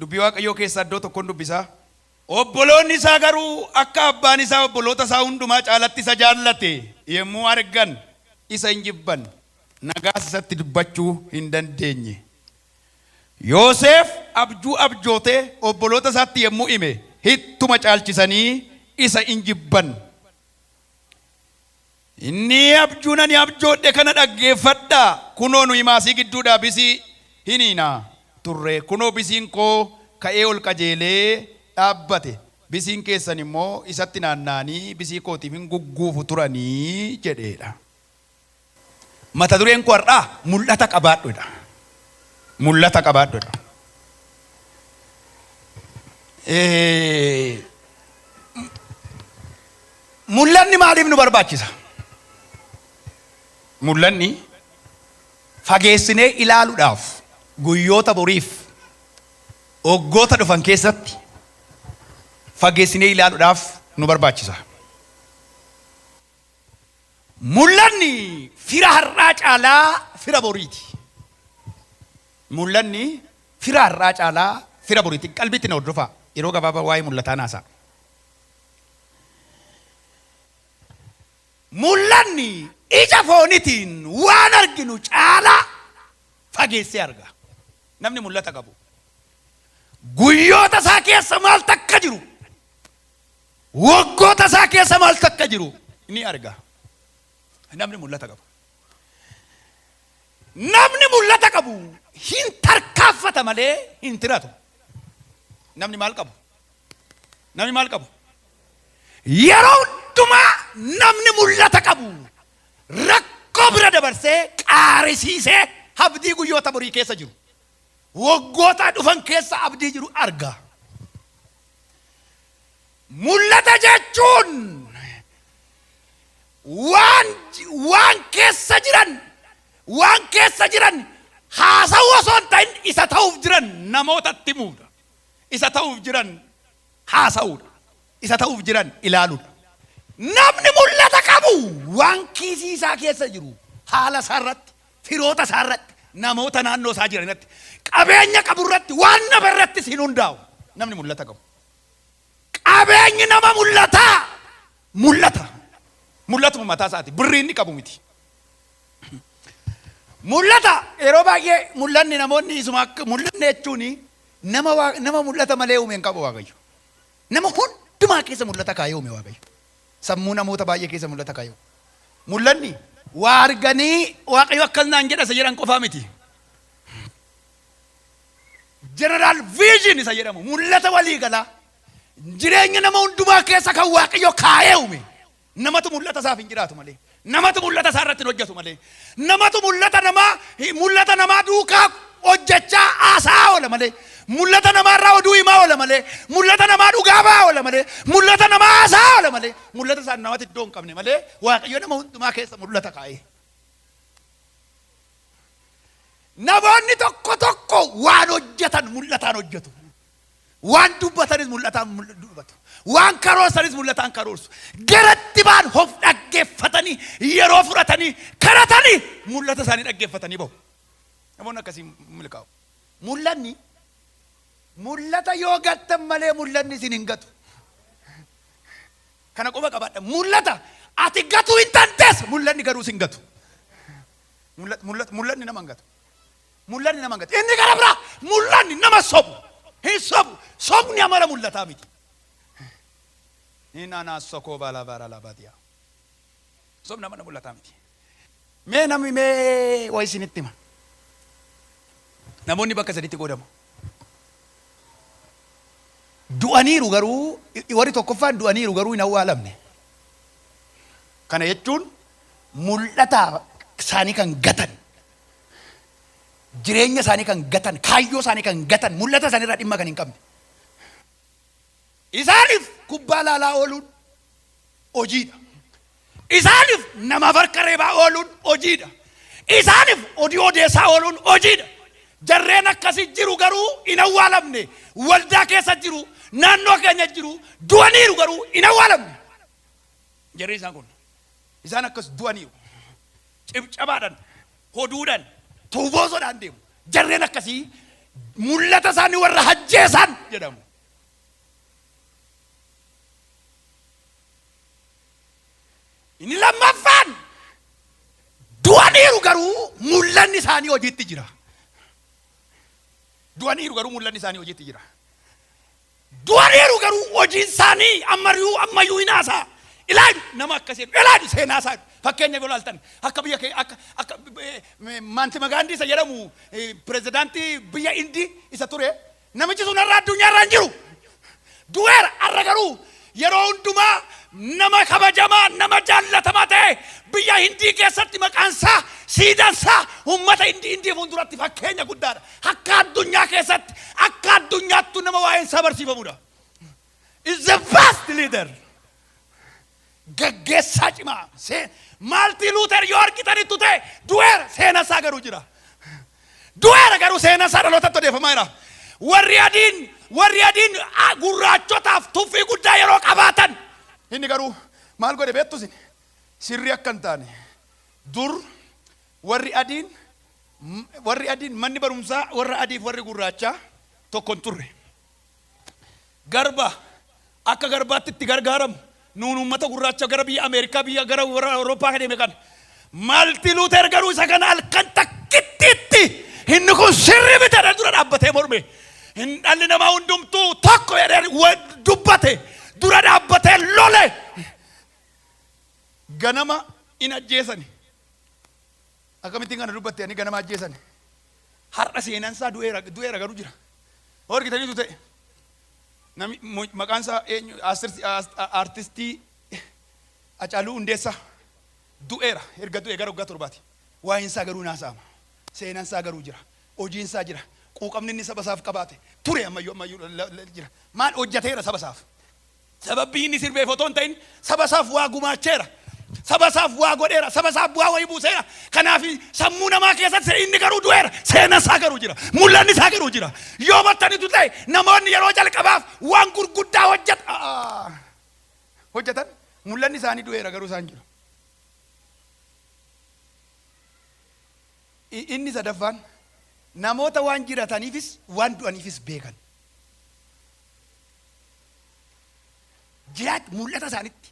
Dubbii Waaqayyoo keessaa iddoo tokkon dubbisaa. Obboloonni isaa garuu akka abbaan isaa obboloota isaa hundumaa caalatti isa jaallate yommuu argan isa in jibban, nagaas isatti dubbachuu hin dandeenye. Yoseef abjuu abjootee obboloota isaatti yommuu hime, ittuma caalchisanii isa in jibban. Inni abjuun ani abjoodhe kana dhaggeeffadhaa, kunoo nuyi maasii gidduudhaa bisii hin hiina turre, kunoo bisiin koo ka'ee ol qajeelee dhaabbate, bisiin keessan immoo isatti naanna'anii bisii kootiif in gugguufu turanii jedheedha. Mata dureen koo har'aa mul'ata qabaadhu jedha. Mul'ata qabaadhu jedha. Mul'anni maaliif nu barbaachisa? Mul'anni fageessinee ilaaluudhaaf guyyoota boriif waggoota dhufan keessatti fageessinee ilaaluudhaaf nu barbaachisa. Mul'anni fira har'aa caalaa fira boriiti. Mul'anni fira har'aa caalaa fira boriiti. Qalbiitti na hordofaa. Yeroo gabaabaa waa'ee mul'ataa naasa'a. Mul'anni ija foonitiin waan arginu caalaa fageessee arga. Namni mul'ata qabu guyyoota isaa keessa maaltu akka jiru, waggoota isaa keessa maaltu akka jiru ni arga. Namni mul'ata qabu. Namni mul'ata qabu hin tarkaanfata malee hin tiratu. Namni maal qabu? Namni maal qabu? Yeroo hundumaa namni mul'ata qabu rakkoo bira dabarsee qaarisiisee abdii guyyoota borii keessa jiru, waggoota dhufan keessa abdii jiru arga. Mul'ata jechuun waan waan keessa jiran waan keessa jiran haasawuu osoo hin ta'in isa ta'uuf jiran namootatti himuudha. Isa ta'uuf jiran haasa'uudha. Isa ta'uuf jiran ilaaluudha. Namni mul'ata qabu waan kiisii isaa keessa jiru haala isaa irratti, firoota isaa irratti, namoota naannoo isaa jiran irratti, qabeenya qabu irratti, waan nama irrattis hin hundaa'u. Namni mul'ata qabu. Qabeenyi nama mul'ataa mul'ata. Mul'atuma mataa isaati. Birrii inni qabu miti. Mul'ata yeroo baay'ee mul'anni namoonni isuma akka mul'anne jechuun nama nama mul'ata malee uume hin qabu Waaqayyo. Nama hundumaa keessa mul'ata kaayee uume Waaqayyo. Sammuu namoota baay'ee keessa mul'ata kaayee uume. Mul'anni waa arganii Waaqayyo akkas naan jedha isa jedhan qofaa miti. General vision isa jedhamu mul'ata walii galaa jireenya nama hundumaa keessa kan Waaqayyo kaayee uume. Namatu mul'ata isaaf hin jiraatu malee. Namatu mul'ata isaa irratti hin hojjetu malee. Namatu mul'ata namaa mul'ata namaa duukaa hojjechaa haasaa oola malee. Mul'ata namaa irraa oduu himaa oola malee. Mul'ata namaa dhugaa ba'aa oola malee. Mul'ata namaa haasaa oola malee. Mul'ata isaa namatti iddoo hin qabne malee Waaqayyo nama hundumaa keessa mul'ata kaa'ee. Namoonni tokko tokko waan hojjetan mul'ataan hojjetu. Waan dubbatanis mul'ataan dubbatu. Waan karoorsanis mul'ataan karoorsu. Garatti ba'an of dhaggeeffatanii yeroo fudhatanii karatanii mul'ata isaanii dhaggeeffatanii bahu. Namoonni akkasii milkaa'u. Mul'anni mul'ata yoo gattan malee mul'anni isin hin gatu. Kana quba qabaadha. Mul'ata ati gatuu hin dandeessu mul'anni garuu sin gatu. Mul'anni nama hin gatu. Mul'anni nama hin gatu. Inni gara biraa mul'anni nama sobu. Hin sobu. Sobni amala mul'ataa miti. Inni sokoo balaa bara labaatiyaa. Sobni amala mul'ataa miti. Mee namni mee waa isinitti hima. Namoonni bakka sadiitti qoodamu. Du'aniiru garuu warri tokkoffaan du'aniiru garuu hin awwaalamne. Kana jechuun mul'ata isaanii kan gatan, jireenya isaanii kan gatan, kaayyoo isaanii kan gatan, mul'ata isaanii irraa dhimma kan hin qabne. Isaaniif kubbaa laalaa ooluun hojiidha. Isaaniif namaaf harka reebaa ooluun hojiidha. Isaaniif oduu odeessaa ooluun hojiidha. Jarreen akkasii jiru garuu hin awwaalamne. Waldaa keessa jiru, naannoo keenya jiru, du'aniiru garuu hin awwaalamne. Jarri isaan kun isaan akkas du'aniiru. Cibcabaadhaan, hoduudhaan, tuuboosoodhaan deemu. Jarreen akkasii Mul'ata isaanii warra hajjeesan jedhamu. Inni lammaffaan du'aniiru garuu mul'anni isaanii hojiitti jira. Du'aniiru garuu mul'anni isaanii hojiitti jira. Du'aniiru garuu hojiin isaanii ammayyuu ammayyuu hin haasa'a. Ilaali nama akkasii ilaali seenaa isaa fakkeenyaaf yoo ilaaltan akka biyya kee akka akka Maantima Gaandii isa jedhamu pirezidaantii biyya Indii isa ture namichi sun har'a addunyaa irra hin jiru. Du'eera har'a garuu yeroo hundumaa nama kabajamaa nama jaallatamaa ta'e biyya Hindii keessatti maqaan isaa siidaan isaa uummata Hindii Hindii fuulduratti fakkeenya guddaadha. Akka addunyaa keessatti akka addunyaattu nama waa'een isaa barsiifamudha. Is the best leader. Gaggeessaa cimaa. Maartiin Luuter yoo argitanitti ta'e du'eera seenaa isaa garuu jira. Du'eera garuu seenaa isaa dhalootatti odeeffamaa jira. Warri adiin gurraachotaaf tuffii guddaa yeroo qabaatan inni garuu maal godhe beektu isin sirrii akka hin taane dur warri adiin manni barumsaa warra adiif warri gurraachaa tokko hin turre. Garba akka garbaatti itti gargaaramu nuun uummata gurraacha gara biyya Ameerikaa biyya gara warra Awurooppaa kan deeme kana. Maartiin Luuter garuu isa kana halkan takkittiitti inni kun sirrii miti jedhee dura dhaabbatee morme. Hin dhalli namaa hundumtuu tokko jedhee dubbate dura dhaabbatee lole. Ganama in ajjeesani. Akkamittiin kana dubbatte ani ganama ajjeesani. Har'a seenaan isaa du'eera du'eera garuu jira. Hoo argitaniitu ta'e. Nami maqaan isaa eenyu aartistii Hacaaluu Hundeessaa du'eera erga du'e gara waggaa 7ti. Waa'een isaa garuu naasa'ama. Seenaan isaa garuu jira. Hojiin isaa jira. Quuqamni inni saba isaaf qabaate ture ammayyuu ammayyuu jira. Maal hojjeteera saba isaaf. Sababbii inni sirbeef otoo hin ta'in saba isaaf waa gumaacheera. Saba isaaf waa godheera. Saba isaaf bu'aa wayii buuseera. Kanaaf sammuu namaa keessatti inni garuu du'eera. Seenaan isaa garuu jira. Mul'anni isaa garuu jira. Yoo battanitu ta'e namoonni yeroo jalqabaaf waan gurguddaa hojjetan mul'anni isaanii du'eera garuu isaan jiru. Inni sadaffaan namoota waan jirataniifis waan du'aniifis beekan. Jiraat mul'ata isaanitti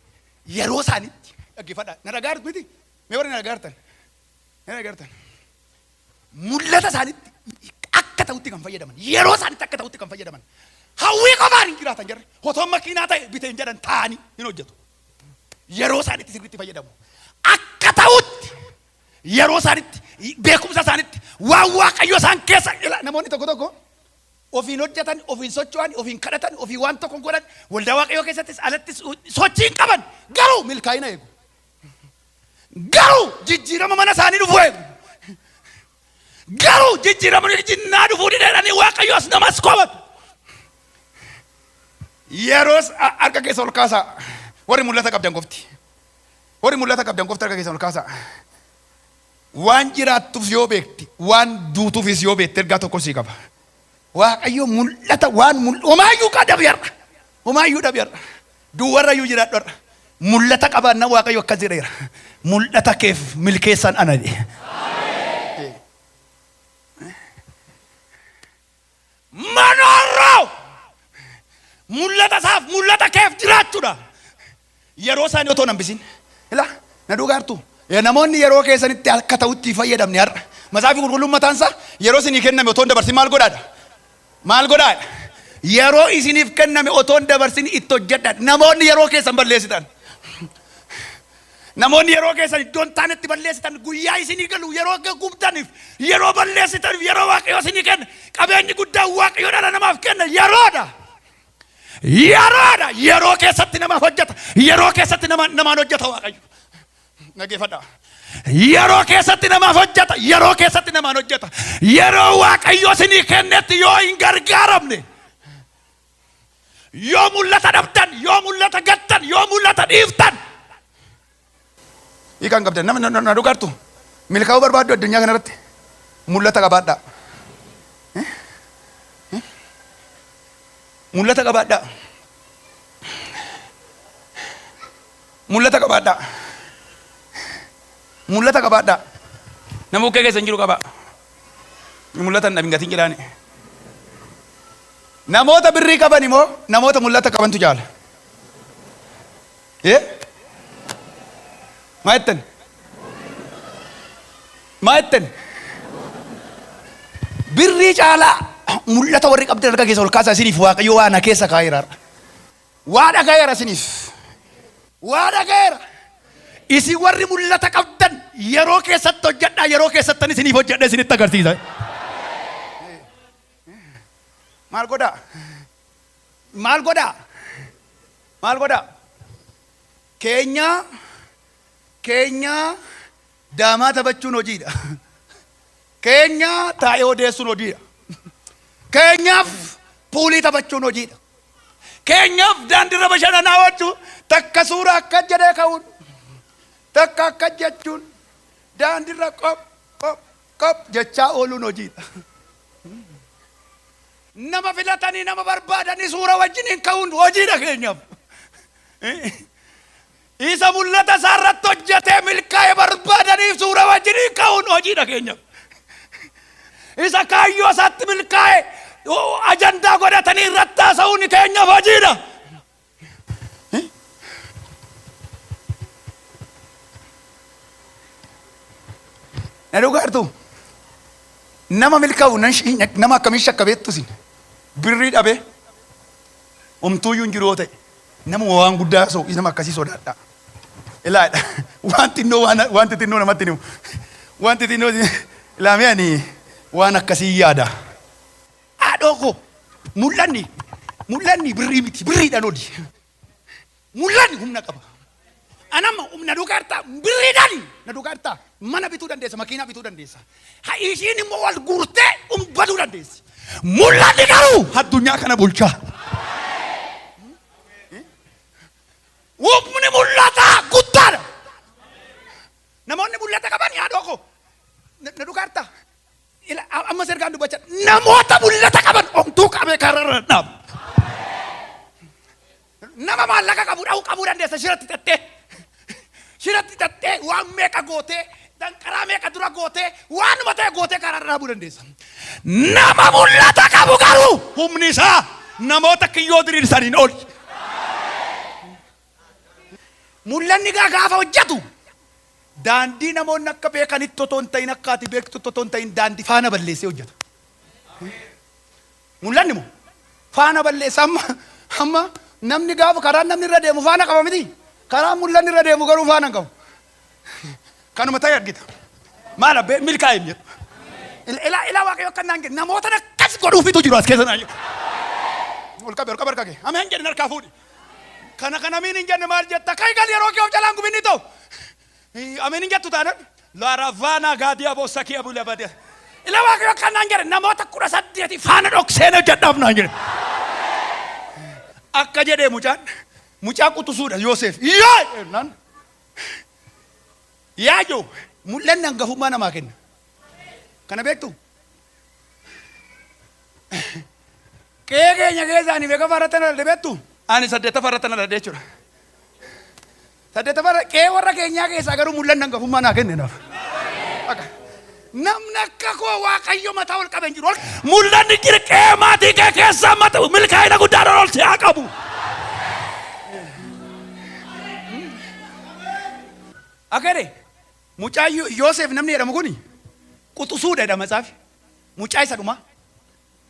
yeroo isaanitti dhaggeeffadhaa. Na dhagaartu miti? Mee warri na dhagaartan? Na dhagaartan? Mul'ata isaanitti akka ta'utti kan fayyadaman yeroo isaanitti akka ta'utti kan fayyadaman hawwii qofaan hin jiraatan jarri otoo makiinaa ta'e bitee hin jedhan taa'anii hin hojjetu. Yeroo isaanitti sirriitti fayyadamu. Akka ta'utti yeroo isaanitti beekumsa isaanitti waan Waaqayyo isaan keessa namoonni tokko tokko ofiin hojjetan, ofiin socho'an, ofiin kadhatan, ofiin waan tokko godhan, waldaa Waaqayyoo keessattis alattis sochii hin qaban, garuu milkaa'ina eegu. Garuu jijjiirama mana isaanii dhufu eegu. Garuu jijjiirama jinnaa dhufuu didheedhanii Waaqayyoos namas komatu. Yeroos harka keessa ol kaasaa. Warri mul'ata qabdan qofti. Warri mul'ata qabdan qofti harka keessa ol kaasaa. Waan jiraattuuf yoo beekte, waan duutuufis yoo beekte ergaa tokko sii qaba. Waaqayyo mul'ata waan homaayyuu dhabi har'a. Homaayyuu dhabi har'a. Duwwarrayyuu jiraadhu har'a. Mul'ata qabaannaan Waaqayyo akkas jedheera. Mul'ata keef milkeessaan ana jedhe. Manoorroo! Mul'ata isaaf mul'ata keef jiraachuudha. Yeroo isaanii otoo hin hambisin. Ila na dhugaartu. Namoonni yeroo keessanitti akka ta'utti fayyadamne har'a. Matsaafi qulqulluun mataan isaa yeroo isinii kenname otoo hin dabarsin maal godhaadha? Maal godhaadha? Yeroo isiniif kenname otoo hin dabarsin itti hojjedha. Namoonni yeroo keessan balleessitan. Namoonni yeroo keessan iddoo hin taanetti balleessitan guyyaa isinii galu yeroo gubdaniif yeroo balleessitaniif yeroo Waaqayyo isinii kenna qabeenyi guddaan Waaqayyo dhala namaaf kenna yeroodha. Yeroodha. Yeroo keessatti nama hojjeta. Yeroo keessatti nama namaan hojjeta Waaqayyo. Dhaggeeffadhaa. Yeroo keessatti namaaf hojjeta. Yeroo keessatti namaan hojjeta. Yeroo Waaqayyo isinii kennetti yoo hin gargaaramne yoo mul'ata dhabdan yoo mul'ata gattan yoo mul'ata dhiiftan hiikaan qabdan nama na dhugaartu milkaa'uu barbaaddu addunyaa kanarratti mul'ata qabaadhaa. Mul'ata qabaadhaa. Mul'ata qabaadhaa. Mul'ata qabaadhaa. Nama bukkee keessa hin jiru qabaa. Mul'ata hin dhabin gatiin jedhaani. Namoota birrii qaban immoo namoota mul'ata qabantu jaala. Eh? Maa jettan? Maa jettan? Birrii caalaa mul'ata warri qabdan harka keessa ol kaasaa isiniif Waaqayyo waa na keessa kaa'eera har'a. Waa dhaga'eera isiniif. Waa dhaga'eera. Isin warri mul'ata qabdan yeroo keessatti hojjedhaa yeroo keessattan isiniif hojjedha isinitti agarsiisa. Maal godhaa? Maal godhaa? Maal godhaa? Keenyaa keenyaa daamaa taphachuun hojiidha. Keenyaa taa'ee odeessuun hojiidha. Keenyaaf puulii taphachuun hojiidha. Keenyaaf daandiirra bashannanaa oolchuu takka suuraa akka jedhee ka'uun takka akka jechuun daandiirra qop qop qop jechaa ooluun hojiidha. Nama filatanii nama barbaadanii suura wajjiniin ka'uun hojiidha keenyaaf. Isa mul'ata isaa irratti hojjetee milkaa'e barbaadanii suura wajjiniin ka'uun hojiidha keenyaaf. Isa kaayyoo isaatti milkaa'e ajandaa godhatanii irratti haasa'uun keenyaaf hojiidha. Na dhugaartu nama milkaa'u nama akkamiin shakka beektu isin birrii dhabee homtuuyyuu hin jiru yoo ta'e Namuma waan guddaa haasa'u nama akkasii sodaadhaa. Ilaadha. Waan xinnoo waan wanti xinnoo namatti hin himu. Wanti xinnoo ilaamee ani waan akkasii yaada. Haadhoo koo mul'anni mul'anni birrii miti birriidhaan oli. Mul'anni humna qaba. Anamma na duukaa jirtaa birriidhaan na duukaa jirtaa mana bituu dandeessa makiinaa bituu dandeessa. Ha ishiin immoo wal guurtee umbaduu dandeessi. Mul'anni garuu addunyaa kana bulchaa. Humni mul'ataa guddaadha. Namoonni mul'ata qaban yaadoo koo na duukaa jirtaa? Ila ammas ergaan dubbachaa namoota mul'ata qaban omtuu qabee kararra dhaabu. Nama maallaqa qabu dha'uu qabuu dandeessa shiratti xaxxee. Shiratti xaxxee waan meeqa gootee danqaraa meeqa dura gootee waanuma ta'e gootee karaa irra dhaabuu dandeessa. Nama mul'ata qabu garuu humni isaa namoota kiyyoo diriirsaniin oli. Mul'anni gaa gaafa hojjetu daandii namoonni akka beekanitti otoo hin ta'in akka ati beektutti otoo hin ta'in daandii faana balleessee hojjeta. Mul'anni moo faana balleessa amma amma namni gaafa karaan namni irra deemu faana qaba miti. Karaan mul'anni irra deemu garuu faana hin qabu. Kanuma ta'e argita. Maal abbee milkaa'e hin jedhu. Ilaa ilaa Waaqayyo akka naan jedhu namoota akkas godhuufitu jiru as keessa naan jedhu. Ol qabi ol qabi harka kee. Ameen jedhin harkaa fuudhi. Kana kan amiin hin jenne maal jetta? Kai gal yeroo kee of jalaan gubinni ta'u. Ameen hin jettu taanan. Laaravaanaa gaadiyaa boosakii abula badee. Ila Waaqayyo akka naan jedhe namoota 18 faana dhokseen hojjedhaaf naan jedhe. Akka jedhee mucaan mucaa quxusuudha Yoosef. Yaa jennaan. Yaa jiru mul'anni hangafummaa namaa kenna. Kana beektu? Qe'ee keenya keessa ani meeqaffaa irratti dhaladhe beektu? Ani saddeettaffaa irratti dhaladhe jechuudha. Saddeettaffaa irra qe'ee warra keenyaa keessaa garuu mul'anni hangafummaa naa kenne naaf. Akka namni akka koo Waaqayyo mataa ol qabe hin jiru. Mul'anni jira qe'ee maatii kee keessaa mata milkaa'ina guddaadhaan ol si haa qabu. Akka jedhe mucaa Yoosef namni jedhamu kun quxusuudha jedha matsaafi. Mucaa isa dhumaa.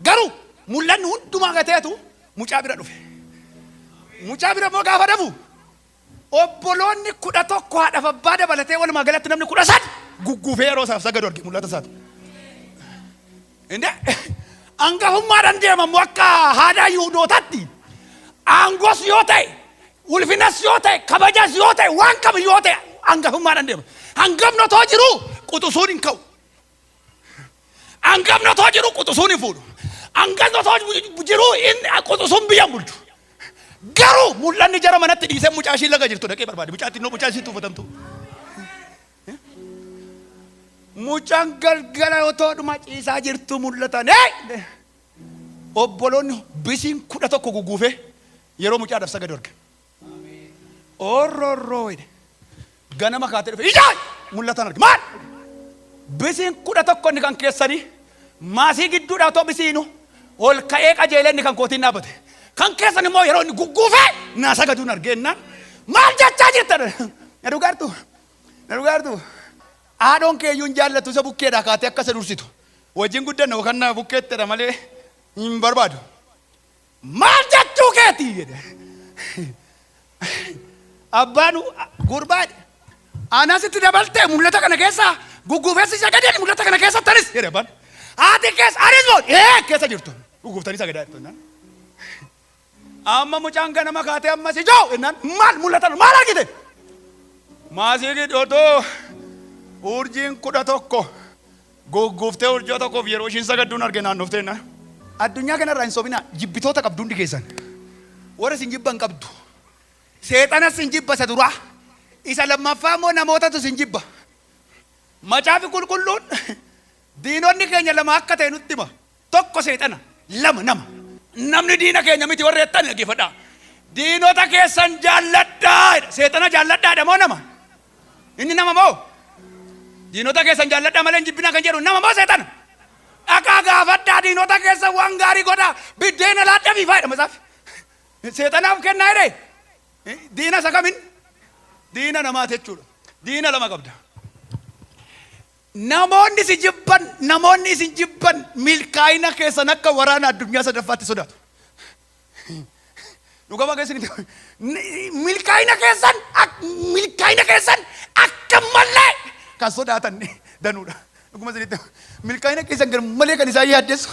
Garuu mul'anni hundumaa gateetu mucaa bira dhufe. Mucaa bira immoo gaafa dhufu obboloonni 11 haadhaaf abbaa dabalatee walumaa galatti namni 13 gugguufee yeroo isaaf sagadu arge mul'ata isaati. Inde hangafummaadhaan deema immoo akka aadaa Yihuudootaatti aangos yoo ta'e ulfinas yoo ta'e kabajas yoo ta'e waan qabu yoo ta'e hangafummaadhaan deema. Hangafni otoo jiruu quxusuun hin ka'u. Hangafni otoo jiru quxusuun hin fuudhu. Hangafni otoo jiru inni quxusuun biyya hin bulchu. Garuu mul'anni jara manatti dhiisee mucaa ishii laga jirtu dhaqee barbaade. Mucaa xinnoo mucaa ishii tuufatamtu. Mucaan galgala otoo dhuma ciisaa jirtu mul'atan. Hey! Obboloonni bisiin 11 guguufee yeroo mucaadhaaf sagadu arge. Orroorroo jedhe. Ganama kaatee dhufe. Ijaa! Mul'atan arge. Maal? Bisiin 11 inni kan keessanii maasii gidduudhaa otoo bisiinu Ol ka'ee qajeelee inni kan kootiin dhaabbate. Kan keessan immoo yeroo inni gugguufee naa sagaduun argeennaan maal jechaa jirta? Na dhugaartu? Na dhugaartu? Haadhoon kee iyyuu hin jaallattu isa bukkeedhaa kaatee akka isa dursitu. Wajjin guddanna yookaan na bukkeettidha malee hin barbaadu. Maal jechuu keeti? Jedhe. Abbaan gurbaa anas itti dabaltee mul'ata kana keessa gugguufessi sagadeen mul'ata kana keessa tanis jedhe abbaan. Haati keessa anis moo ee keessa jirtu gugguuftanii sagadaa jirtu jennaan. Amma mucaan ganama kaatee ammas ijoo jennaan maal mul'atan maal argite? Maasii gidhootoo urjiin 11 gugguuftee urjii tokkoof yeroo ishiin sagadduun arge naannoftee jennaan. Addunyaa kanarraa hin sobinaa jibbitoota qabdu hundi keessan. Warra isin jibban qabdu. Seexanas sin jibba isa duraa. Isa lammaffaa immoo namootatu sin jibba. Macaafi qulqulluun diinonni keenya lama akka ta'e nutti hima. Tokko seexana, lama nama. Namni diina keenya miti warri jettan dhaggeeffadhaa. Diinota keessan jaalladhaa jedha. Seexana jaalladhaa jedha moo nama? Inni nama moo? Diinota keessan jaalladhaa malee hin jibbinaa kan jedhu nama moo seexana? Dhaqaa gaafadhaa diinota keessan waan gaarii godhaa biddeena laadhaafii faa jedha matsaafi. Seexanaaf kennaa jedhee? Diina isa kamin? Diina namaati jechuudha. Diina lama qabda. Namoonni si jibban, namoonni isin jibban milkaa'ina keessan akka waraana addunyaa sadaffaatti sodaatu. Dhugaa waaqa isinitti milkaa'ina keessan milkaa'ina keessan akka malee kan sodaatan danuudha. Dhuguma isinitti milkaa'ina keessan gar malee kan isaan yaaddessu.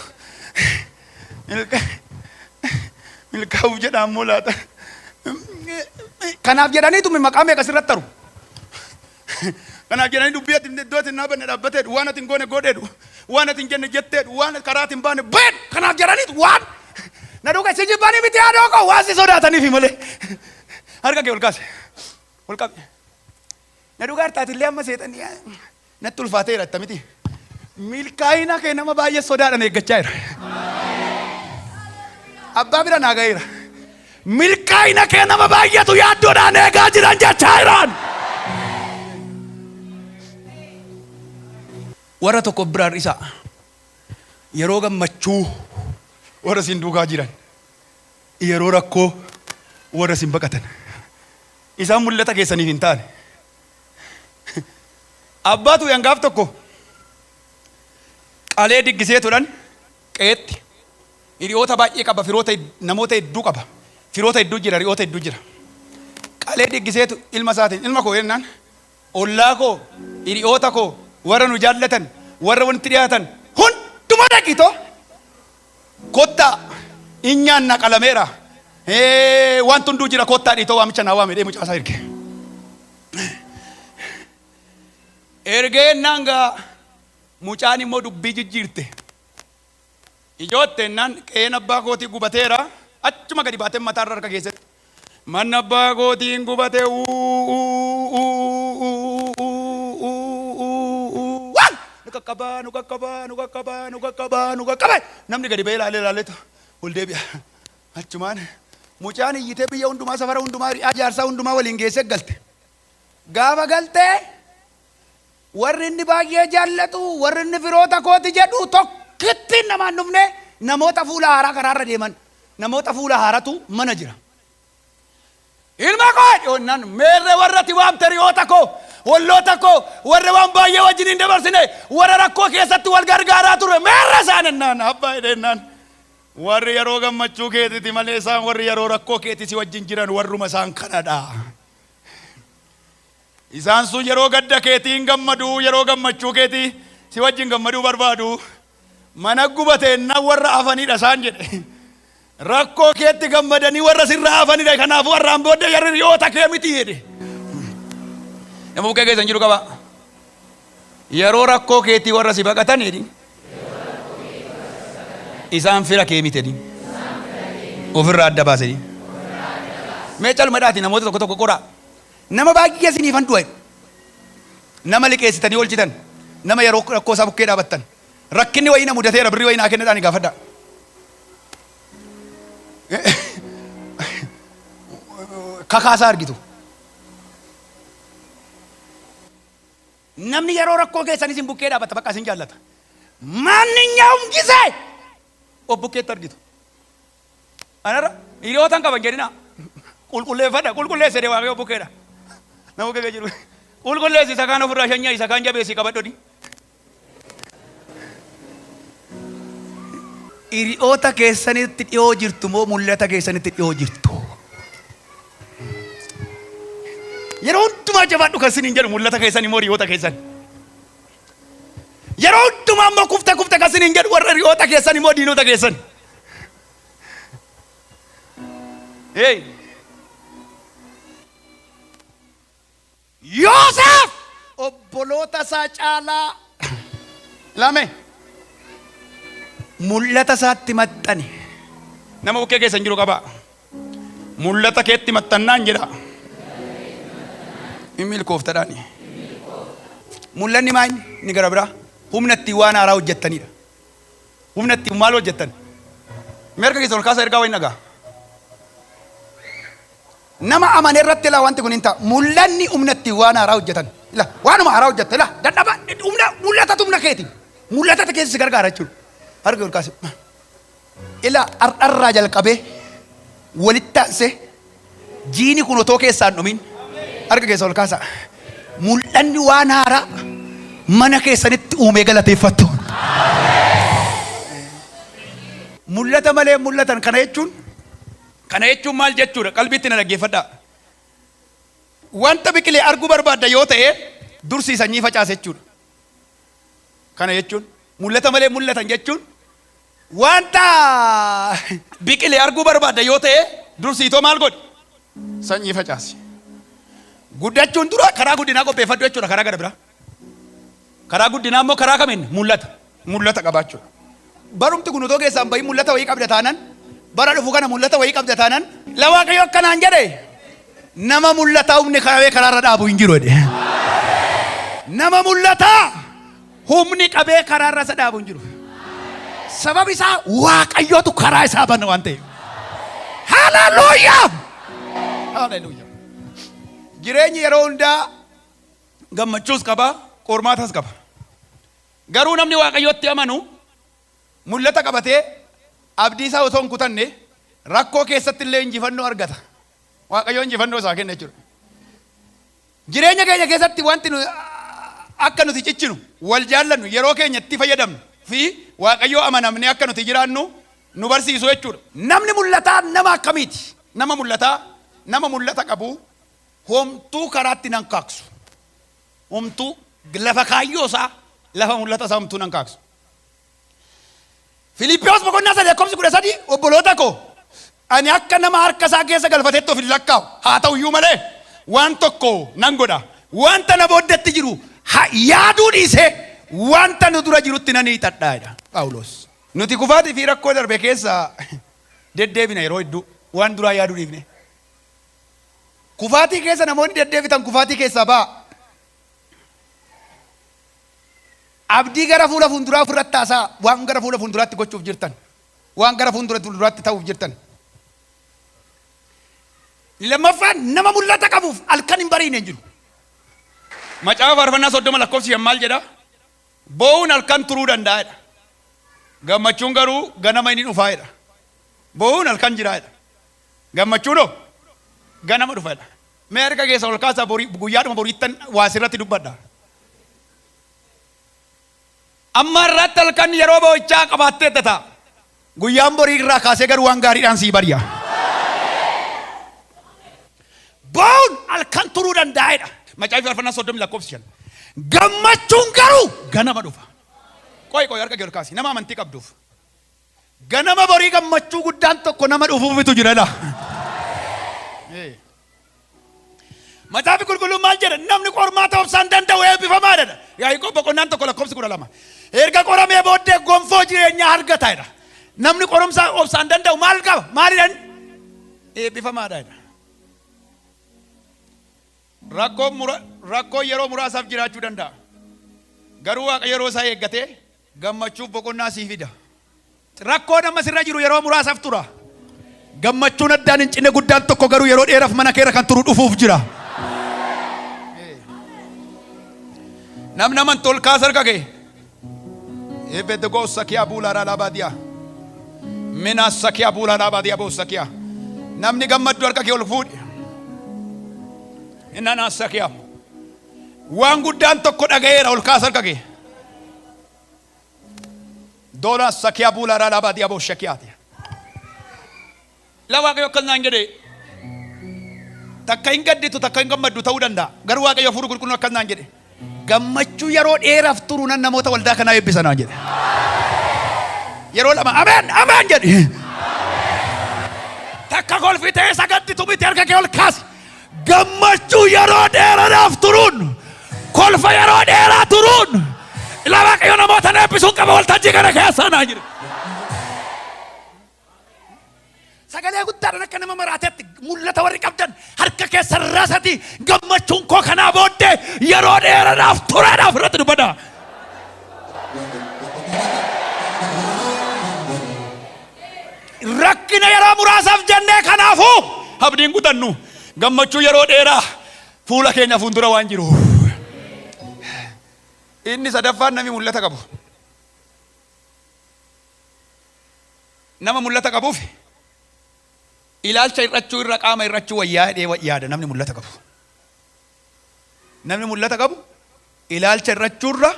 Milkaa'uuf jedha ammoo laata. Kanaaf jedhaniitu maqaa meeqa sirratti taru. Kanaaf jedhanii dubbii ati iddoo ati hin dhaabanne dhaabbateedhu, waan ati hin goone godheedhu, waan ati hin jenne jetteedhu, waan karaa ati hin baane baheedhu. Kanaaf jedhaniitu waan na dhuga si jibbanii miti haadhoo koo waan si sodaataniifi malee. Harka kee ol kaase. Ol qabi. Na dhugaa hartaatillee amma seexanni natti ulfaateera itta miti. Milkaa'ina kee nama baay'ee sodaadhaan eeggachaa jira. Abbaa bira naa ga'eera. Milkaa'ina kee nama baay'eetu yaaddoodhaan eegaa jiran jechaa jiraan. Warra tokko of biraa hir'isaa. Yeroo gammachuu warra isin duukaa jiran, yeroo rakkoo warra isin baqatan. Isaan mul'ata keessaniif hin taane. Abbaatu yan gaaf tokko qalee diggisee turan qe'eetti hiriyoota baay'ee qaba firoota namoota hedduu qaba firoota hedduu jira hiriyoota hedduu jira qalee diggiseetu ilma isaatiin ilma koo jennaan ollaa koo hiriyoota koo warra nu jaallatan warra walitti dhiyaatan hundumaa dhaqitoo kottaa in nyaanna qalameera wanti hunduu jira kottaa dhiitoo waamicha naa waame jedhee mucaa isaa erge. Ergee ennaan gaa mucaan immoo dubbii jijjiirte. Ijootte ennaan qe'een abbaa kootii gubateera achuma gadi baatee mataarra harka keessatti. Manni abbaa kootiin gubate uu uu uu uu uu uu uu uu waan nu qaqqabaa nu qaqqabaa nu qaqqabaa nu qaqqabaa nu qaqqabaa namni gadi ba'ee ilaalee ilaaleetu ol deebi'a. Achumaan mucaan iyyitee biyya hundumaa safara hundumaa hiriyaa jaarsaa hundumaa waliin geessee galte. Gaafa galtee warri inni baay'ee jaallatu warri inni firoota kooti jedhu tokkittiin namaan dhufne namoota fuula haaraa karaarra deeman namoota fuula haaratu mana jira. Ilma koo dhiyoonnaan meerre warra ati waamte hiriyoota koo olloota koo warra waan baay'ee wajjin hin dabarsine warra rakkoo keessatti wal gargaaraa ture meerre isaan ennaan abbaa jedhennaan Warri yeroo gammachuu keetiti malee isaan warri yeroo rakkoo keeti si wajjin jiran warruma isaan kanadha. Isaan sun yeroo gadda keetii hin gammadu, yeroo gammachuu keetii si wajjin gammaduu barbaadu. Mana gubateenna warra hafanidha isaan jedhe. Rakkoo keetti gammadanii warra sirraa hafanidha. Kanaafuu har'aan booddee jarri hiriyoota kee miti jedhe. Nama bukkee keessa hin jiru qaba. Yeroo rakkoo keetii warra si baqatan jedhi. Isaan fira kee miti jedhi. Ofirraa adda baase jedhi. Mee caluma dhaati namoota tokko tokko qoraa. Nama baay'ee isiniifan du'a jedhu. Nama liqeessitanii oolchitan. Nama yeroo rakkoo isaa bukkee dhaabattan. Rakkinni wayii na mudateera birrii wayii naa kennadhaani gaafadhaa. Kakaasaa argitu. Namni yeroo rakkoo keessan isin bukkee dhaabata bakka isin jaallata. Maanninyaa'um gisee Of bukkeetti argitu. Anarra hiriyootan qaban jedhina. Qulqulleeffadha. Qulqulleesse jedhe Waaqayyo bukkeedha. Nama bukkee jiru. Qulqulleessi isa kaan ofirraa shanyaa isa kaan jabeessi qabadhu. Hiriyoota keessanitti dhiyoo jirtu moo mul'ata keessanitti dhiyoo jirtu? Yeroo hundumaa jabaadhu kan isiniin jedhu mul'ata keessan immoo hiriyoota keessan. Yeroo hundumaa immoo kufte kufte kan isiniin jedhu warra hiriyoota keessan immoo diinota keessan. Hey. Yooseef obboloota isaa caalaa lame mul'ata isaatti maxxane. Nama bukkee keessan jiru qabaa. Mul'ata keetti maxxannaan jedha. Hin milkooftadhaani. Mul'anni maal inni gara biraa humna ittiin waan haaraa hojjettanidha. Humna ittiin maal hojjettan? Mee harka keessa ol kaasa ergaa wayin dhagaa. Nama amane irratti ilaa wanti kun hin ta'a. Mul'anni humna ittiin waan haaraa hojjetan. Ila waanuma haaraa hojjette ila dadhaba humna mul'atatu humna keeti. Mul'atatu keessa si gargaara jechuudha. Harka ol kaase. Ila har'arraa jalqabee walitti aansee jiini kun otoo keessaa hin dhumin harka keessa ol kaasa. Mul'anni waan haaraa mana keessanitti uumee galateeffattu. Mul'ata malee mul'atan kana jechuun Kana jechuun maal jechuudha? Qalbiitti na dhaggeeffadhaa. Wanta biqile arguu barbaadda yoo ta'e dursii sanyii facaase jechuudha. Kana jechuun mul'ata malee mul'atan jechuun wanta biqile arguu barbaadda yoo ta'e dursiitoo maal godhi? Sanyii facaasi. Guddachuun dura karaa guddinaa qopheeffadhu jechuudha karaa gara biraa. Karaa guddinaa immoo karaa kamiin? Mul'ata. Mul'ata qabaachuudha. Barumti kun utoo keessaa hin bahin mul'ata wayii qabda taanan, bara dhufu kana mul'ata wayii qabda taanan, la Waaqayyo akkanaan jedhe, nama mul'ataa humni qabee karaarra dhaabu hin jiru jedhe. Nama mul'ataa humni qabee karaarra isa dhaabu hin jiru. Sababi isaa Waaqayyotu karaa isaa bana waan ta'eef. Haleluuyaa! Haleluuyaa! Jireenyi yeroo hundaa Gammachuus qaba, qormaatas qaba. Garuu namni Waaqayyotti amanu mul'ata qabatee abdii isaa osoo hin kutanne rakkoo keessatti illee injifannoo argata. Waaqayyo injifannoo isaa kenna jechuudha. Jireenya keenya keessatti wanti nu akka nuti cichinu, wal jaallannu, yeroo keenya itti fayyadamnu fi Waaqayyoo amanamnee akka nuti jiraannu nu barsiisu jechuudha. Namni mul'ataa nama akkamiiti? Nama mul'ataa, nama mul'ata qabu Homtuu karaatti nan kaaksu. Homtuu lafa kaayyoo isaa, lafa mul'ata isaa homtuu nan kaaksu. Filiippiyoos boqonnaa 3 lakkoofsi 13 obboloota koo ani akka nama harka isaa keessa galfatetti of hin lakkaa'u haa ta'u iyyuu malee waan tokko nan godha wanta na booddetti jiru yaaduu dhiisee wanta nu dura jirutti nan hiixadha jedha Phaawulos. Nuti kufaatii fi rakkoo darbe keessa deddeebina yeroo hedduu waan duraa yaaduu dhiifne. Kufaatii keessa namoonni deddeebitan kufaatii keessaa ba'aa. Abdii gara fuula fuulduraa ofirratti haasaa waan gara fuula fuulduraatti gochuuf jirtan. Waan gara fuuldura fuulduraatti ta'uuf jirtan. Lammaffaan nama mul'ata qabuuf halkan hin bariine hin jiru. Macaafa Faarfannaa 30 lakkoofsi 5 maal jedha? Boo'uun halkan turuu danda'a jedha. Gammachuun garuu ganama inni dhufaa jedha. Boo'uun halkan jira jedha. Gammachuun hoo? Ganama dhufa jedha. Mee harka keessa ol kaasaa borii guyyaadhuma boriittan waa sirratti dubbadha. Amma irratti halkan yeroo boo'ichaa qabaatteetta ta'a. Guyyaan borii irraa kaasee garuu waan gaariidhaan sii bari'a. Boo'uun halkan turuu danda'a jedha. Macaafa Faarfannaa 30 lakkoofsi 5. Gammachuun garuu ganama dhufa. Qoy qoy harka kee ol kaasi. Nama amantii qabduuf. Ganama borii gammachuu guddaan tokko nama dhufuufitu jira laa. Macaafi qulqulluun maal jedha? Namni qormaata obsaan danda'u eebbifamaa jedha. Yaaqoob boqonnaan 1 lakkoofsi 12. Erga qoramee booddee gonfoo jireenyaa argata jedha. Namni qorumsa obsaan danda'u maal qaba? Maalidha? Eebbifamaadha jedha. Rakkoon mura- rakkoon yeroo muraasaaf jiraachuu danda'a. Garuu Waaqa yeroo isaa eeggatee Gammachuuf boqonnaa sii fida. Rakkoon amma sirra jiru yeroo muraasaaf tura. Gammachuun addaan hin cinne guddaan tokko garuu yeroo dheeraaf mana keerra kan turu dhufuuf jira. Namni amantu ol kaasa harka kee. Eebbeedde goossa kiyaa buulaaraa laabaadiyaa. Mina sakiya buula dhaabaa diya sakiya. Namni gammaddu harka kee ol fuudhi. Innana sakiya. Waan guddaan tokko dhaga'eera, ol kaas harka kee. Dola sakiya buula dhaabaa diya shakiyaati. La Waaqayyo akkas naan jedhe, takka hin gadditu, takka hin gammaddu ta'uu danda'a. Garuu Waaqayyo Hafuurri Qulqulluun akkas naan jedhe. Gammachuu yeroo dheeraaf turu nan namoota waldaa kanaa eebbisa naan jedhe. Yeroo lama ameen ameen jedhi. Takka kolfitee isa gadditu miti, harka kee ol kaasi. Gammachuu yeroo dheeraadhaaf turuun, kolfa yeroo dheeraa turuun, ila Waaqayyo namoota na eebbisuun qaba waltajjii kana keessaa naan jedhe. Sagalee guddaadhaan akka nama maraatetti mul'ata warri qabdan harka keessan raasati, gammachuun koo kanaa booddee yeroo dheeraadhaaf turaadhaaf irratti dubbadha. Rakkina yeroo muraasaaf jennee kanaafuu abdiin kutannu, gammachuu yeroo dheeraa fuula keenya fuuldura waan jiru. Inni sadaffaan namni mul'ata qabu. Nama mul'ata qabuuf ilaalcha hir'achuu irra qaama hir'achuu wayyaa jedhee yaada namni mul'ata qabu. Namni mul'ata qabu ilaalcha hir'achuu irra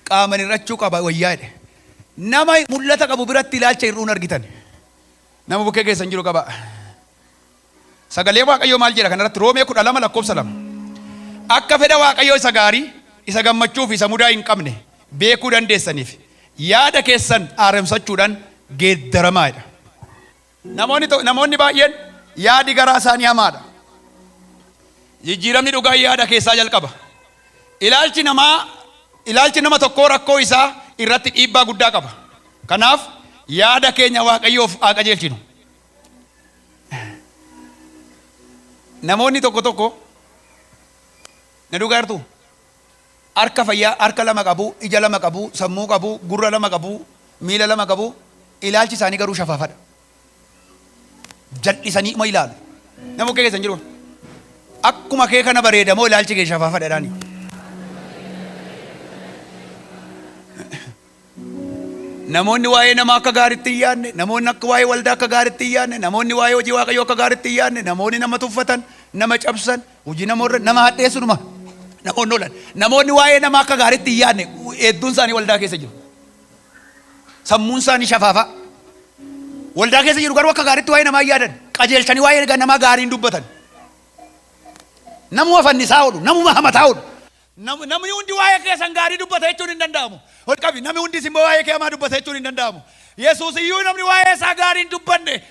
qaama hir'achuu qaba wayyaa jedhe. Nama mul'ata qabu biratti ilaalcha hir'uun argitan. Nama bukkee keessan jiru qaba. Sagalee Waaqayyoo maal jedha kanarratti? Roomee 12 lakkoofsa 2. Akka fedha Waaqayyoo isa gaarii, isa gammachuu fi isa mudaa hin qabne beekuu dandeessaniif yaada keessan haaromsachuudhaan geeddaramaa jedha. Namoonni baay'een yaadi garaa isaanii hamaadha. Jijjiiramni dhugaa yaada keessaa jalqaba. Ilaalchi nama tokkoo rakkoo isaa irratti dhiibbaa guddaa qaba. Kanaaf yaada keenya Waaqayyoof haa qajeelchinu. Namoonni tokko tokko na dhugaa jirtu, harka fayyaa, harka lama qabu, ija lama qabu, sammuu qabu, gurra lama qabu, miila lama qabu, ilaalchi isaanii garuu shafaafadha. Jal'isanii uma ilaalu. Nama bukkee keessan jiru. Akkuma kee kana bareedamoo ilaalchi kee shafaafadha jedhaani. Namoonni waa'ee namaa akka gaariitti hin yaadne, namoonni akka waa'ee waldaa akka gaariitti hin yaadne, namoonni waa'ee hojii Waaqayyoo akka gaariitti hin yaadne, namoonni nama tuffatan, nama cabsan, hojii namoota nama hadheessunuma namoonni oolan. Namoonni waa'ee namaa akka gaariitti hin yaadne hedduun isaanii waldaa keessa jiru. Sammuun isaanii shafaafa. Waldaa keessa jiru, garuu akka gaariitti waa'ee namaa hin yaadan. Qajeelchanii waa'ee namaa gaarii hin dubbatan. Namuma fannisaa oolu, namuma hamataa oolu. Namni hundi waa'ee keessan gaarii dubbata jechuun hin danda'amu. Ol qabi, namni hundis immoo waa'ee kee hamaa dubbata jechuun hin danda'amu. Yesuus iyyuu namni waa'ee isaa gaarii hin dubbanne,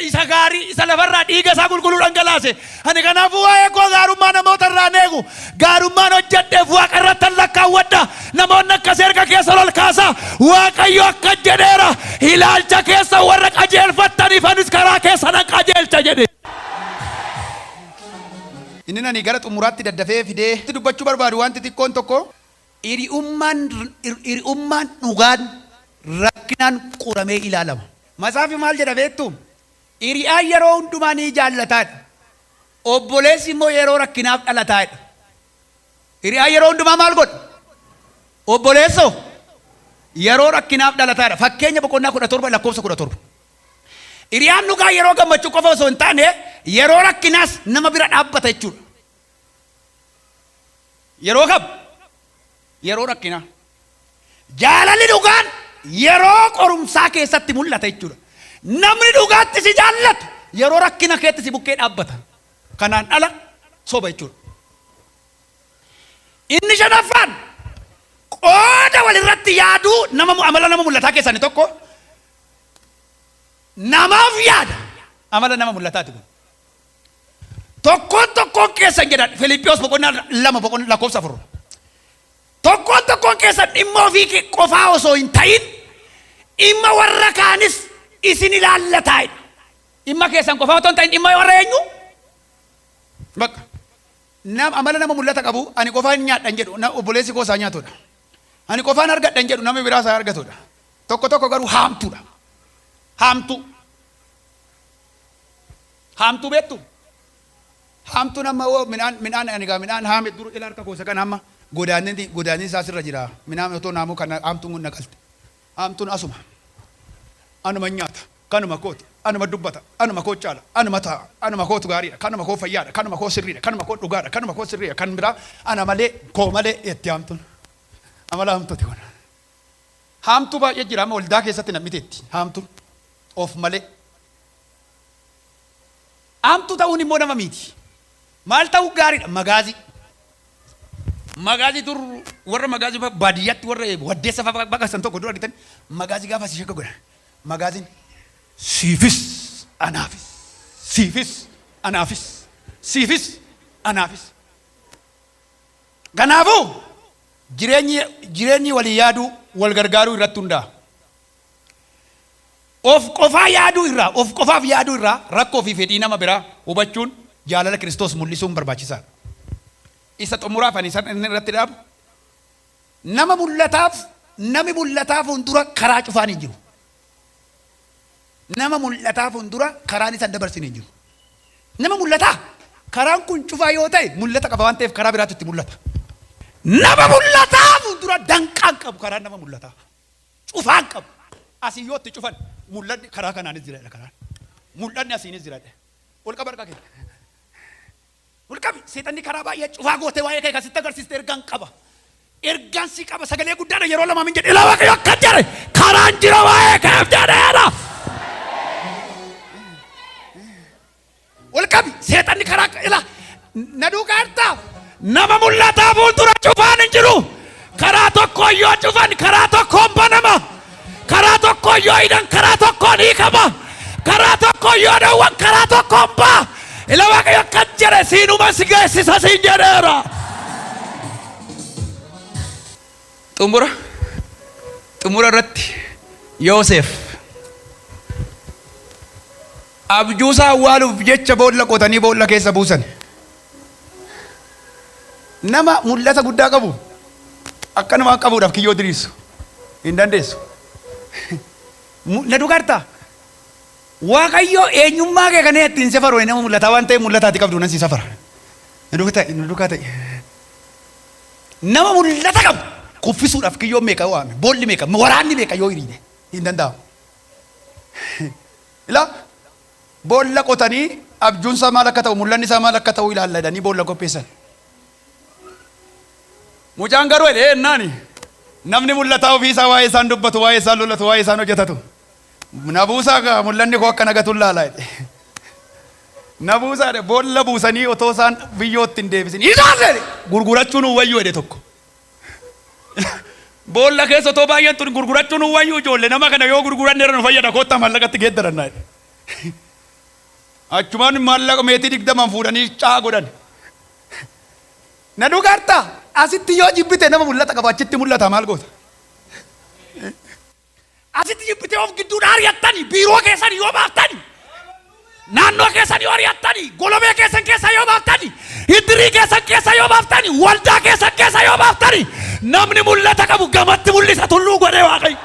isa gaarii isa lafarraa dhiiga isaa qulqulluu dhangalaase. Ani kanaafuu waa'ee koo gaarummaa namoota irraa hin eegu. Gaarummaan hojjedheef Waaqa irratti an lakkaawwadha. Namoonni akkas erga keessa ol kaasa. Waaqayyo akka jedheera. Ilaalcha keessa warra qajeelfattaniif anis karaa keessa nan qajeelcha jedhe. Inni ani gara xumuraatti daddafee fidee dubbachuu barbaadu wanti xiqqoon tokko, hiri'ummaan dhugaan rakkinaan qoramee ilaalama. Matsaafi maal jedha beektuu? Hiriyaan yeroo hundumaa ni jaallataadha. Obboleessi immoo yeroo rakkinaaf dhalataadha. Hiriyaan yeroo hundumaa maal godha? Obboleessoo yeroo rakkinaaf dhalataadha. Fakkeenya boqonnaa 17 lakkoofsa 17. Hiriyaan dhugaa yeroo gammachuu qofa osoo hin taane yeroo rakkinaas nama bira dhaabbata jechuudha. Yeroo kam? Yeroo rakkinaa. Jaalalli dhugaan yeroo qorumsaa keessatti mul'ata jechuudha. Namni dhugaatti si jaallatu yeroo rakkina keetti si bukkee dhaabbata. Kanaan ala soba jechuudha. Inni shanaffaan qooda walirratti yaaduu, nama amala nama mul'ataa keessaa inni tokko namaaf yaada. Amala nama mul'ataati kun. Tokkoon tokkoon keessan jedhan, Filiippiyoos boqonnaa 2 boqonnaa lakkoofsa 4. Tokkoon tokkoon keessan dhimma ofii qofaa osoo hin ta'in dhimma warra kaanis isin ilaallataa'edha. Dhimma keessan qofaa otoo hin ta'in dhimma warra eenyu? Bakka. Amala nama mul'ata qabu, ani qofaan nyaadhan jedhu, obboleessi koo isaa nyaatudha. Ani qofaan argadhan jedhu, namni biraa isaa argatudha. Tokko tokko garuu haamtuudha. Haamtuu. Haamtuu beektu? Haamtuun amma hoo midhaan ani gaa midhaan haame dur ila harka koosa kan amma godaanni isaa sirra jira. Midhaan otoo naamuu kana haamtuun kun naqalte. Haamtuun asuma. Anuma nyaata, kanuma kooti, anuma dubbata, anuma koo caala, anuma taa'a, anuma kootu gaariidha, kanuma koo fayyaadha, kanuma koo sirriidha, kanuma koo dhugaadha, kanuma koo sirriidha, kan biraa ana malee koo malee jetti haamtuun. Amala haamtuuti kun. Haamtuu baay'ee jira amma waldaa keessatti namni teetti haamtuun of malee. Haamtuu ta'uun immoo nama miti. Maal ta'uu gaariidha? Magaazii. Magaazii dur warra magaazii baadiyyaatti warra waddeessa fa'a baqasan tokko dura argitan magaazii gaafa si shakka godhan. Magaaziin siifis anaafis, siifis anaafis, siifis anaafis. Kanaafuu jireenyi walii yaaduu, wal gargaaruu irratti hundaa'a. Of qofaa yaaduu irraa, of qofaaf yaaduu irraa rakkoo fi fedhii nama biraa hubachuun jaalala Kiristoos mul'isuun barbaachisaadha. Isa xumuraaf ani isaan inni irratti dhaabu, nama mul'ataaf, nami mul'ataa fuuldura karaa cufaan hin jiru. Nama mul'ataa fuuldura karaan isaan dabarsine hin jiru. Nama mul'ataa karaan kun cufaa yoo ta'e, mul'ata qaba waan ta'eef karaa biraatu itti mul'ata. Nama mul'ataa fuuldura danqaan qabu karaan nama mul'ataa. Cufaan qabu. Asii yoo itti cufan, mul'anni karaa kanaanis jira karaan. Mul'anni asiinis jira. Ol qaba harka kee. Ol qabi. Seexanni karaa baay'ee cufaa gootee waa'ee kee kasitti agarsiiste ergaan qaba. Ergaan si qaba, sagalee guddaadha yeroo lama min jedhe. Ilaa, Waaqayyo akka jedhe karaan jira waa'ee keef jedheera. Ol qabi. Seexanni karaa ilaa na duukaa jirtaa? Nama mul'ataa fuuldura cufaan hin jiru. Karaa tokko yoo cufan, karaa tokkoon banama. Karaa tokko yoo hidhan, karaa tokkoon hiikama. Karaa tokko yoo dhowwan, karaa tokkoon ba'a. Ila, Waaqayyo akka jedhe siinuma si geessisa siin jedheera. Xumura irratti Yoosef abjuusaa awwaaluuf jecha boolla qotanii boolla keessa buusan. Nama mul'ata guddaa qabu akkanumaan qabuudhaaf kiyyoo diriirsu hin dandeessu. Na dukartaa? Waaqayyo eenyummaa kee kana ittiin safaru nama mul'ataa waan ta'eef mul'ataati qabdu nan si safara. Na duukaa ta'i, na duukaa ta'i. Nama mul'ata qabu kuffisuudhaaf kiyyoon meeqa yoo waame, boolli meeqa, waraanni meeqa yoo hiriire hin danda'amu. Ilaa, boolla qotanii abjuun isaa maal akka ta'u, mul'anni isaa maal akka ta'u ilaalla jedhanii boolla qopheessan. Mucaan garuu jedhee ennaani namni mul'ataa ofii isaa waa'ee isaan dubbatu, waa'ee isaan lolatu, waa'ee isaan hojjetatu. Na buusaa gaa, mul'anni koo akka nagatu laala jedhe. Na buusaa jedhe. Boolla buusanii otoo isaan biyyootti hin deebisin. Isaan jedhe gurgurachuu nu wayyuu jedhe tokko. Boolla keessa otoo baay'een tun gurgurachuu nu wayyuu, ijoollee, nama kana yoo gurguranne irra nu fayyada, koottaa maallaqatti geeddarannaa jedhe. Achumaan maallaqa meetii 20n fuudhanii caa godhan. Na dhugaartaa? Asitti yoo jibbite nama mul'ata qabu, achitti mul'ata maal goota? Asitti jibbitee of gidduudha ari'attani, biiroo keessan yoo baaftani, naannoo keessan yoo ari'attani, golobee keessan keessa yoo baaftani, iddirii keessan keessa yoo baaftani, waldaa keessan keessa yoo baaftani, namni mul'ata qabu gamatti mul'isa tulluu godhee Waaqayyo.